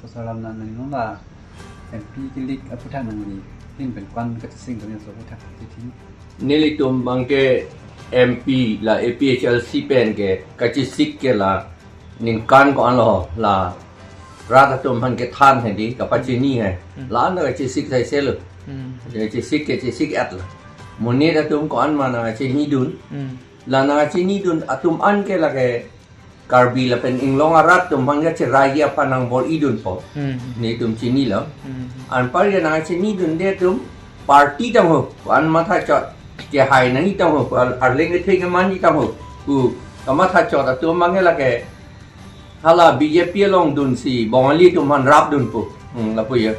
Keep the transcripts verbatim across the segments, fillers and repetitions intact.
Salam nang nang nong la M P kilik aputhak nangli hin pen ko-an kachesik tong ya so aputhak titi. Nelitum abangke M P la A P H L C pen ke kachesik ke la ningkan ko-an lo la rat atum aphan kethan hedi kapachini he. Hmm. La-an kachesik sai selo. Hmm. Kachesik kachesik at la. Monit atum ko-an ma nangchinidun. Hmm. La nangchinidun atum an ke lake Karbi lapen Inglong arat atum aphan kacherai aphan nangbor-idunpo. Hmm. Netum chinilo. Hmm. Anpar ke nangchinidunde atum party tangho, ko-an mathachot kehai nangji tangho, ar-, arleng kethe kemanji tangho, ku kamathachot atum abangke lake hala B J P along dunsi Bongali atum aphan rapdunpo. Hmm, lapu ya.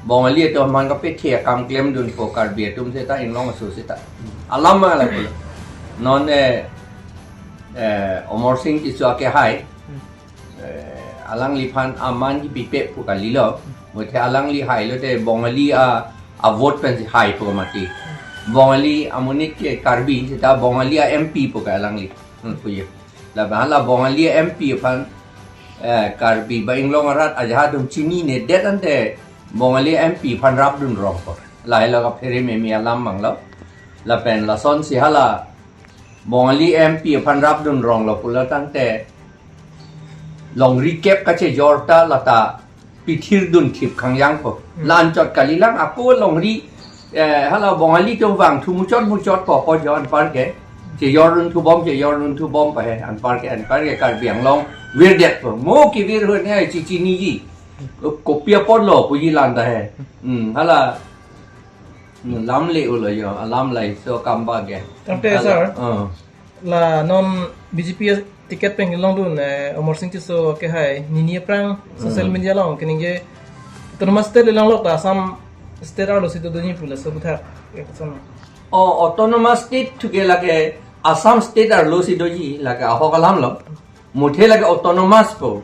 Bongali atum aphan kapethe akam klemdunpo Karbi atum seta Inglong aso seta. Alam abang lapu. Non eh, eh, Amarsing Tisso akehai. Hmm. Eh, alangliphan aman kipipe pu kalilo. Muthe alangli hailo te Bongali a, a vote pensi hai pu mati. Bongali amonit ke Karbi seta Bongali a M P pu ke alangli. Hmm, pu ya. Lapen hala Bongali a M P aphan, eh, Karbi ba Inglong arat ajahak atum chininedet ante Bongali a M P aphan rapdun rongpo. Lahelo kaphere meme alam abang lo. Lapen lasonsi hala Bongali M P aphan rapdun ronglo pulo tangte longri kep kachejor ta lata pithirdun thip khangjangpo. Hmm. La-anchot kalilang ako longri, eh, hala Bongali atum vangthu muchot muchotpo, po jo anpar ke. Chejordunthu bom, chejordunthu bom pa he, anpar ke, anpar ke Karbi Anglong virdetpo. Mo kevir ahut ne chichiniji. Kopi apotlo puji lanta he. Hmm, hala. Hmm, lam le-olo jo, alam lai so kamba ke. Tangte, hala, sir. Oh. La non B J P ticket pen kelongdun, eh, Amarsing Tisso akehai nini aphrang social, hmm, media along keningje autonomous state le longlok ta Assam state arlosi dodunji pu laso aputhak. Ya, koson. Oh, autonomous state thu ke lake Assam state arlosi doji, lake ahok alam lo. Muthe lake autonomous po.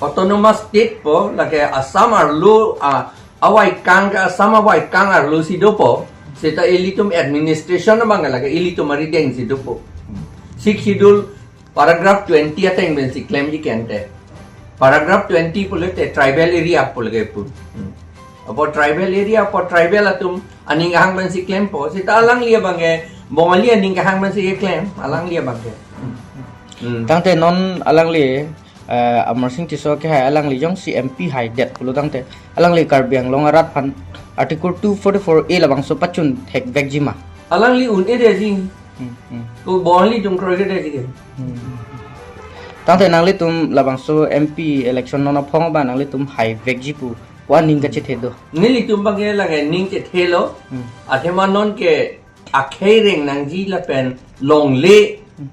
Autonomous state po, lake Assam arlo, a, avaikang ke Assam avaikang arlosi dopo. Seta ilitum administration abang lake ilitum arideng si dopo. Sixth Schedule paragraph twenty ateng pensi klemji ke ante. Paragraph twenty pulote tribal area pu lake pu. Hmm. Apot tribal area, apot tribal atum aning kehang pensi klempo. Seta alangli abangke Bongali aning kehang pensi keklem, alangli abangke. Hmm. Tangte non alangli, eh, Amarsing Tisso akehai alangli jongsi M P haidet pulo tangte alangli Karbi Anglong arat aphan Article two forty-four A labangso pachun thekvekji ma? Alangli un-edetji. Hmm, hmm. Ko Bongali atum kroikredetji ke. Hmm. Tangte nanglitum labangso M P election non aphong abang nanglitum haivekji pu ko-an ning kachethe do? Nelitum abangke lake ning chethelo. Hmm. Athema non ke akhei reng nangji lapen longle, hmm,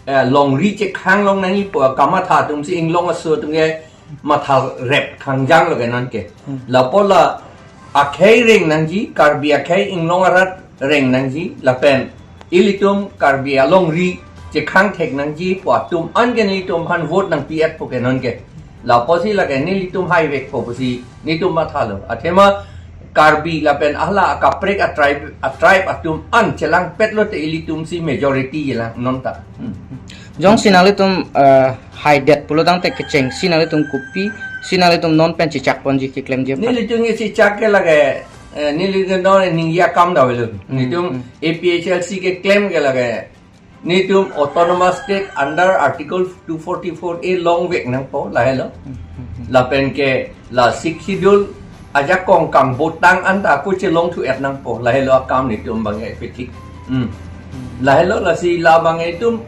eh, longri chekhang long nangji pu kamatha atumsi Inglong aso atum ke matha rep khangjanglo ke non ke. Hmm. Lapu la akhei reng nangji, Karbi akhei Inglong arat reng nangji, lapen ilitum Karbi alongri chekhang thek nangji pu atum an ke nelitum aphan vote nangpi-etpo ke non ke. Lapusi lake nelitum haivekpo pusi netum mathalo. Athema Karbi lapen hala akaprek a-tribe, a-tribe atum an chelangpetlo te ilitumsi majority jelang non ta. Hmm. Jongsi nanglitum, eh, haidet pulo tangte kechengsi nanglitum kopisi nanglitum non pen chechakponji keklemji aphan? Nelitum ke chechak ke lake, eh, nelitum non ningje akam ta avelo. Hmm, nelitum, hmm, A P H L C keklem ke lake netum autonomous state under Article two forty-four A longvek nangpo, lahelo. Hmm, hmm, hmm. Lapen ke la Sixth Schedule ajakong kangbotang anta ako chelongthu-et nangpo, lahelo akam netum abangke pithik. Hmm. Hmm. Lahelo lasi labang itum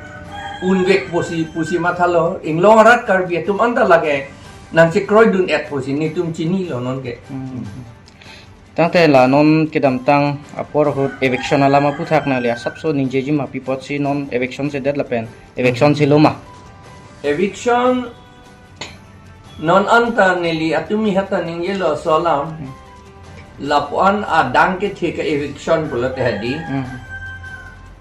unvek pusi, pusi mathalo, Inglong arat Karbi atum anta lake nangchekroidun-et pusi netum chinilo non ke. Hmm. Tangte la non kedamtang apor ahut eviction alam aputhak nangli asapso ningjeji ma, pi apotsi non eviction chedet lapen eviction chelo ma? Eviction non anta neli atumi hata ningjelo aso alam. Hmm. Lapu-an adang kethe ka-eviction pulote hedi. Hmm.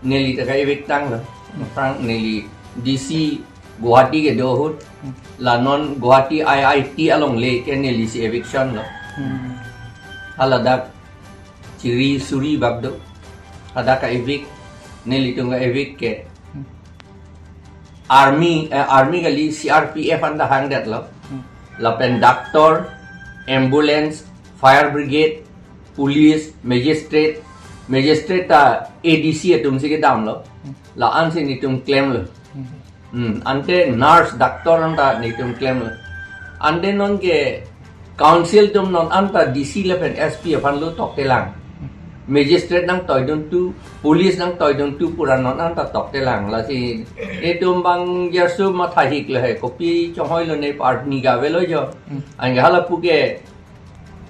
Neli ta ka-evict tanglo. Hmm. Aphrang neli D C Guwahati kedo ahut, hmm, la non Guwahati I I T alongle ke nelisi eviction lo. Hmm. Haladak chiri suri bak do. Hadak ka-evict, nelitum ka-evict ke. Hmm. Army, eh, army kali, C R P F anta hangdetlo. Hmm. lapen doctor, ambulance, fire brigade, police, magistrate, magistrate ta A D C atum si kedamlo. La-an si netum klemlo. Hmm, ante nurse, doctor anta netum klemlo. Ante non ke council atum non anta D C lapen S P aphan lo toktelang. Magistrate nangtoidun tu, police nangtoidun tu pura non anta toktelang. Lasi netum bang jersu mathahik lo he, kopi chonghoi lo ne part ni ga velo jo. Hmm. Anke hala puke,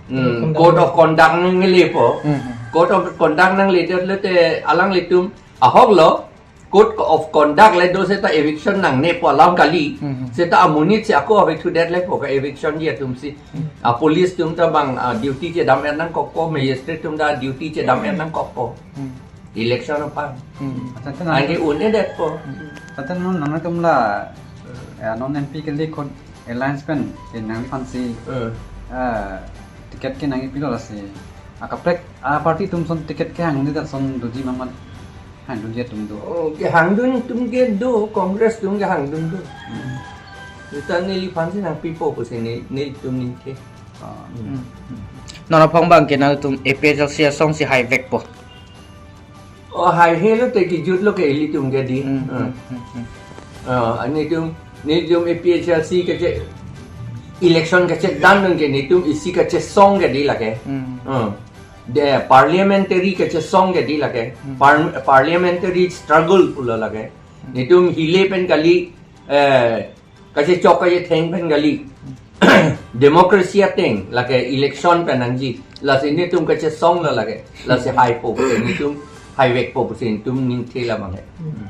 hmm, code of conduct nangle po. Hmm, hmm. Code of conduct nangle te, le te alanglitum ahok lo, code of conduct le do seta eviction nangne po alam kali. Hmm, hmm. Seta amonit si ako ave thu det le po ka eviction ji atum si. Hmm. A police atum ta bang, ah, duty chedam-et nangkokpo, magistrate atum ta duty chedam-et nangkokpo. Hmm. Election aphan. Hmm. Tangte non, anke un-edet po. Hmm. Tangte non nangtum la, eh, non M P kali kot alliance pen, eh, nangphan si, eh, ticket ke nangpilo lasi. Akaprek, a party atum ason ticket kehangdun ason doji ma, ma hangdunji atum do. Oh, kehangdun atum ke do, Congress atum kehangdun do. Hmm. Seta neliphan si nangpipo pusi ne, nelitum ningke. Ah. Hmm. Non aphong bang ke nangtum A P H L C asong si haivekpo. Oh, haihelo te kejutlo ke ilitum ke di. Hmm, hmm, hmm, hmm. Ah, netum, netum A P H L C kache election kachedandun ke netum isi kachesong ke di lake. Hmm. Ah. De parliamentary kachesong ke di lake. Hmm. Par-, parliamentary struggle pulo lake. Hmm. Netum hile pen kali, eh, kachechok kachetheng pen kali. Democracy ateng lake election pen nangji. Lasi netum kachesong lo lake. Lasi haipo, netum haivekpo pusi netum ningthe labang he. Hmm.